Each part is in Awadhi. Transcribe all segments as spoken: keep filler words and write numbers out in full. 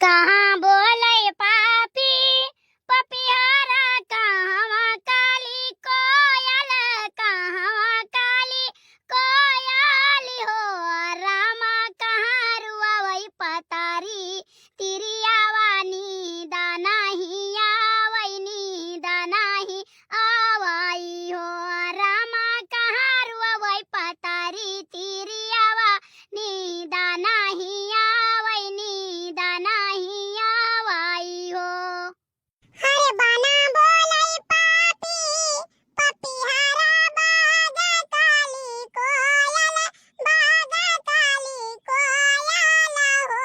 कहाँ बोलै पापी पपिहरा, कहवा काली कोयल, कहवा काली कोयल हो। रामा कहाँ रुआवै पतारी तिरियावा, नींद नाही आवै, नींद नाही आवै हो। रामा कहाँ रुआवै पतारी तिरियावा, नींद नाही आवै, नींद नाही आवै हो। हरे बना बोलै पापी पपिहरा, बागा काली कोयल, बागा काली कोयल हो।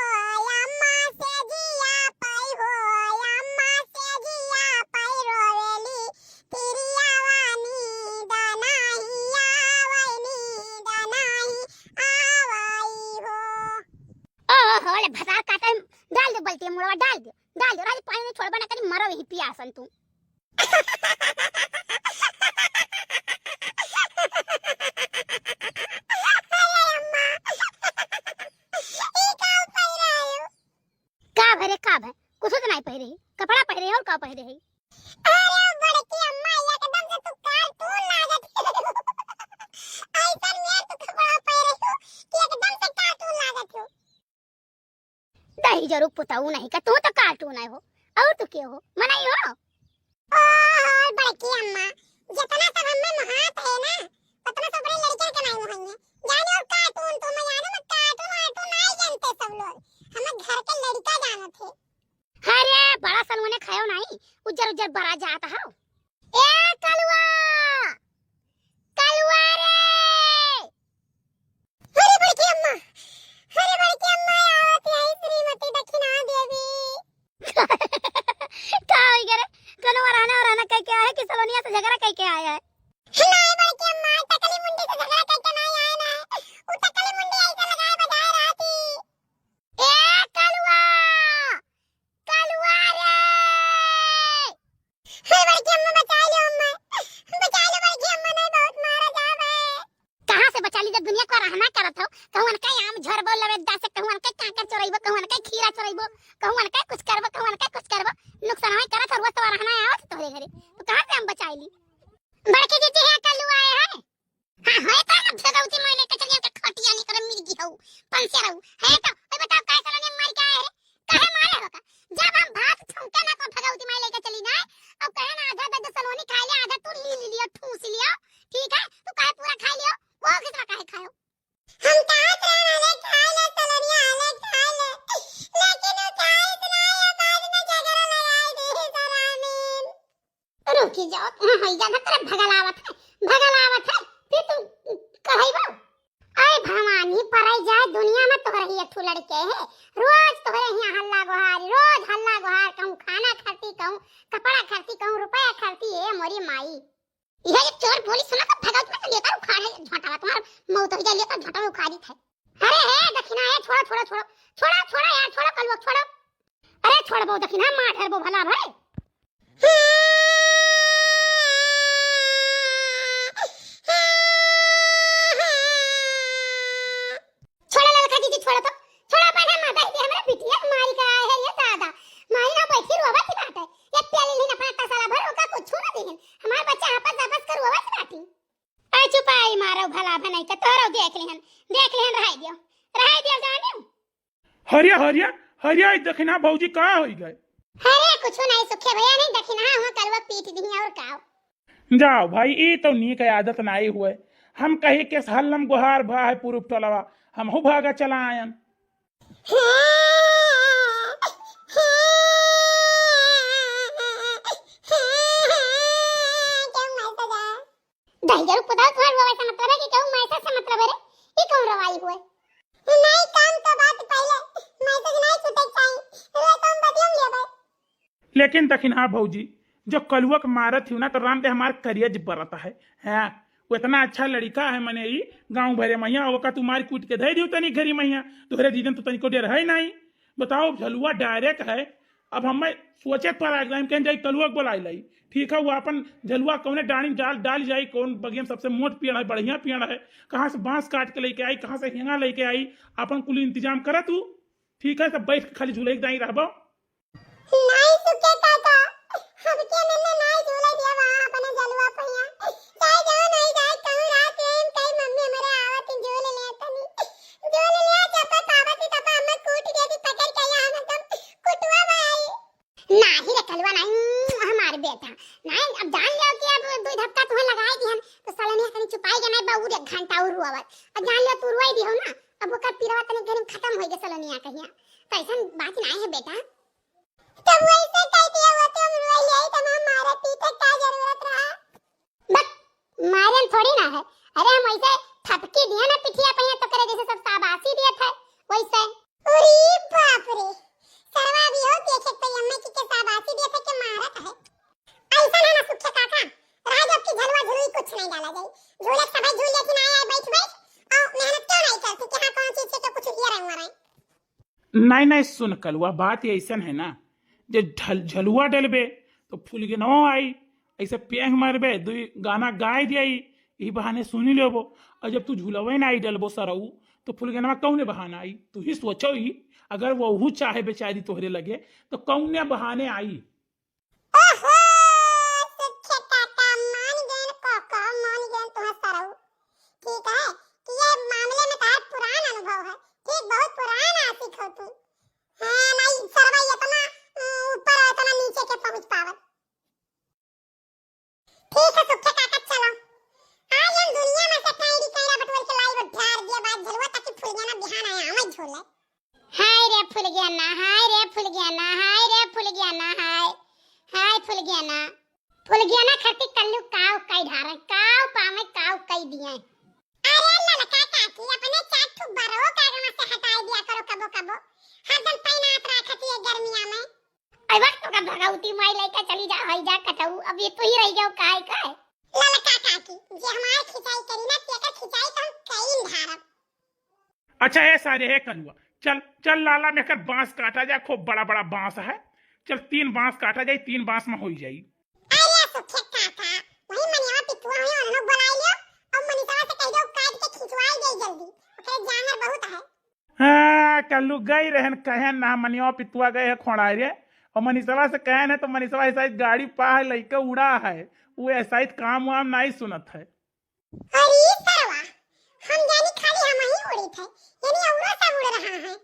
अम्मा से जिया पै हो, अम्मा से जिया पै रोवेली तिरियावा, नींद नाही आवै, नींद नाही आवै हो। ओहो, ले भतार काटे, डाल दे बल्टी मुड़वा, डाल दे, डाल दे, राजी पानी नहीं छोड़बा ना करी, मरो यही पियासन तू। अरे अम्मा, ई का पहिरा है? का भरे, का भरे? कुछ तो नहीं पहिरे है, कपड़ा पहिरे है और का पहिरे है? अरे बड़की अम्मा, एकदम से तू cartoon लागत हो। ऐसन में तू कपड़ा पहिरे हो कि एकदम से cartoon लागत हो। दही जरूर पुताऊ नहीं का, तू तो cartoon है हो, और तू के हो? मनई हो? ओ, बड़की अम्मा, जितना सब हमें महात है ना, उतना सब बड़े लड़के के नहीं मुहैया। जाने और cartoon, तो मैं जाने में cartoon वार्टून नहीं जानते सब लोग, हमें घर के लड़का जानत है। अरे, बड़ा सलवने खायो नहीं, उज्जर उज्जर बरा जात हो। ए कलुआ, कलुआ रे! अरे बड़की अम्मा, अरे बड़की अम्मा, आवत है श्रीमती दक्षिणा देवी। का होई गे रे? कोनो वरहना वरहना कह के आए है कि सलोनिया से झगड़ा कह के आए है? नहीं बड़की अम्मा, टकली मुंडी से झगड़ा कह के नहीं आए ना। उ टकली मुंडी ऐसे लगाए बजाए रहती। ए कलुआ, कलुआ रे! हे बड़की अम्मा, बचा लो अम्मा, बचा लो बड़की अम्मा, नहीं बहुत मारा जावे। कहाँ से बचा ली जब दुनिया को रहना करत हो? कहूँ अनका आम झरबो लवेदा से, कहूँ अनका कांकर चोरइबो, कहूँ अनका खीरा चोरइबो, कहूँ अनका कुछ करबो, कहूँ अनका कुछ करबो। नुकसान होई करत हो, रोज तो रहना आवत तोहरे घरे, तो कहाँ से हम बचाई ली? बड़की जीजी है कलुआ आए है। हाँ, होए तो ना भगवती माई लेके चली, हमके खटिया नहीं करे, मिर्गी हऊ, पंसे रहू। है तो, ओए बताओ, काहे सलोनी मार के आए रे? काहे मारे हो का? जब हम भात फूंके ना तो भगवती माई लेके चली जाए, अब कहे ना आधा दे दे सलोनी खा ले, आधा तू ली, ली लियो, ठूस लियो, ठीक है? तू काहे पूरा खा लियो? वो कितना काहे खायो? हम कहा थे ना, ले खा ले सलोनिया, ले खा ले, लेकिन वो खाए इतना है, बाद में झगड़ा लगाए दे, सलामीन। रुकी जाओ, हाँ, हाँ, ज्यादा तरफ भगल आवत है, भगल आवत है, फिर तू कहइबो। अरे भवानी, पराई जाए दुनिया में तोहरे ही एक ठो लड़के है, रोज तोहरे हियाँ हल्ला गुहार, रोज हल्ला गुहार, कहूँ खाना खाती, कहूँ कपड़ा खाती, कहूँ रुपया खाती, ए मोरी माई। यह जो चोर बोली सुना तो भगवत में तो लेकर उखाड़े झोंटावा, तुम्हार मौत हो जाए, लेकर झोंटावा उखाड़ी थे। अरे हे दखिना, हे छोड़ो, छोड़ो, छोड़ो, छोड़ो, छोड़ो यार, छोड़ो कलुआ, छोड़ो। अरे छोड़बो दखिना, मार ढरबो भला भाई। छोड़ा ललका जीजी, छोड़ा तो, छोड़ा। पहले माता ही हमरे बिटिया मारी का है ये दादा, मारी ना बैठी रोवा की बात है। ये प्याली नहीं अपना तसला भर ओका कुछ ना देहन, हमार बच्चा आपस आपस कर रोवा की बाटी। ऐ चुपाई मारो भला भनाई के तोरो देख लेहन, देख लेहन, रहाई दियो, रहाई दियो जानियो। हरिया, हरिया, हरिया, ई दखिना भौजी का होई गए? अरे, कुछ नहीं, सुखे भैया नहीं, दखिना हुआ कलुआ पीट दी और का। जाओ भाई, ई तो नीक आदत नाई हुए। हम कही के हल्लम गुहार भा है पूरब टोलवा, हमहू भागा चला आयन। दहिजरू पुताव, तुम्हार रोवे से मतलब है कि कहूँ मैसेज से मतलब है रे? ई कौन रवाई हुए? नहीं, काम तो बात पहले, मैसेज नहीं छूटे चाहिए, रोज तो हम बतियम लेबै। लेकिन दखिनहा भौजी, जो कलुआ के मारत हियो ना, तो राम दे हमार करियज बरत है। हाँ, वो इतना अच्छा लड़का है, मने ई गाँव भरे महिया, ओका तू मार कूट के धै दियो तनी घरी महिया, तोहरे दीदन तो तनिको डर है नहीं। बताओ, झलुआ direct है। अब हमें सोचे पर आ गए, हम कहें जाई कलुआ के बुलाई लाई। ठीक है, वो अपन झलुआ कौने डाड़ी में डाल, डाल जाई, कौन बगिया में सबसे मोट पेड़ है, बढ़िया पेड़ है, कहाँ से बांस काट के लेके आई, कहाँ से हेंगा लेके आई, अपन कुल इंतजाम करा तू। ठीक है, सब बैठ के खाली झूले के दाई रहबो। नाई सुखे काका, हमके नन्ना नाई झूले दिया वहाँ अपने जलवा पहिया। चाहे जाओ नाई जाए, कहूँ रात में कही मम्मी हमरे आवत ही झूल ले तनी। झूल ले जब पावत ही तब हमें कूट दे दी पकड़ के यहाँ हम एकदम कुटवा भाई। नाही रे कलुआ नाही, हमार बेटा। नाही, अब जान लियो कि अब दो धक्का तुहे लगाई दिहन, तो सलोनिया तनी चुपाई के नाही, बहुत एक घंटा और रुआवत। अब जान लियो तू रुआई दिहो ना, अब ओकर पीरवा तनी घरे में खत्म होई गे सलोनिया कहिया। तो ऐसन बात नाही है बेटा। तब वैसे कह दिया वो तो हम रुआई ले आई, तब हम मारे पीटे का जरूरत रहा? बक, मारे में थोड़ी ना है। अरे हम ऐसे थपकी दिया ना पिठिया पहिया तो करे जैसे सब शाबाशी दिया था वैसे। अरे बाप रे, सरवा भी हो देखे तो अम्मा की के शाबाशी दिया था के मारत है। ऐसा ना ना सुखे काका, राज अब की झलवा झुलुई कुछ नहीं डाला जाए। झूले सभा झूल लेकिन आए आए बैठ बैठ और मेहनत क्यों नहीं करती कि हाँ कौन चीज से तो कुछ ये रंग रहे। नहीं नहीं सुन कलुआ, बात ये ऐसन है ना, जे झल-, झलुआ डलबे तो फुलगेनवा आई, ऐसे पेंग मारबे, दुई गाना गाय दियाई, यही बहाने सुनी लेबो। और जब तू झुलवे ना आई डलबो सरऊ, तो फुलगेनवा कौने बहाने आई? तू ही सोचो ही, अगर वहू चाहे बेचारी तोहरे लगे, तो कौने बहाने आई? ओहो, सुखे काका, मान गए काका, मान गए तुहार सरऊ। ठीक है कि ये मामले में तार पुरान अनुभव है, ठीक, बहुत पुरान आशिक हो तू। हाँ, नहीं, सरवा इतना, अ, ऊपर और इतना नीचे के पहुंच पावत। ठीक है, सुखे काका, चलो। आज हम दुनिया में से कैरी कैरा बटोर के लाई, वो ढार दिए बाद झलुआ ताकि फुलगेना बिहान आया, हमें झूले। हाय रे फुलगेना, हाय रे फुलगेना, हाय रे फुलगेना, हाय, हाय फुलगेना। फुलगेना खातिर कल्लू काव कई ढारे, काव पावे, काव कई दिए। अरे ललका काकी, अपने चार ठो बरो का आगवा से हटाई दिया करो कबो कबो, हरदम तैनात रखती है गर्मिया में। आई वक्त का भगवती माई लेके चली जा, हई जा कटऊ, अब ये तू ही रह जाओ, काय काय? ललका काकी, जे हमार खिंचाई करी ना, तेकर खिंचाई तो हम कई ढारब। अच्छा, ए सारे, हे कलुआ, चल, चल लाला में एकर बांस काटा जाए, खूब बड़ा बड़ा बांस है। चल, तीन बांस काटा जाए, तीन बांस में होई जाई। अरे सुखे काका, वही मनिया पितुआ है, उन्होंने बुलाई लियो और मनीषा से कह दो काट के खिंचवाई दे जल्दी, ओकरे जांगर बहुत है। हाँ, कल्लू गई रहन, कहन ना, मनिया पितुआ गए है खोड़ाई रे, और मनीषवा से कहन है तो मनीषवा ऐसा ही गाड़ी पा है, लइका उड़ा है, वो ऐसा ही काम वाम नहीं सुनत है। अरे सरवा, हम जानी खाली हम ही उड़ी थे, यानी औरो सब उड़ रहा है।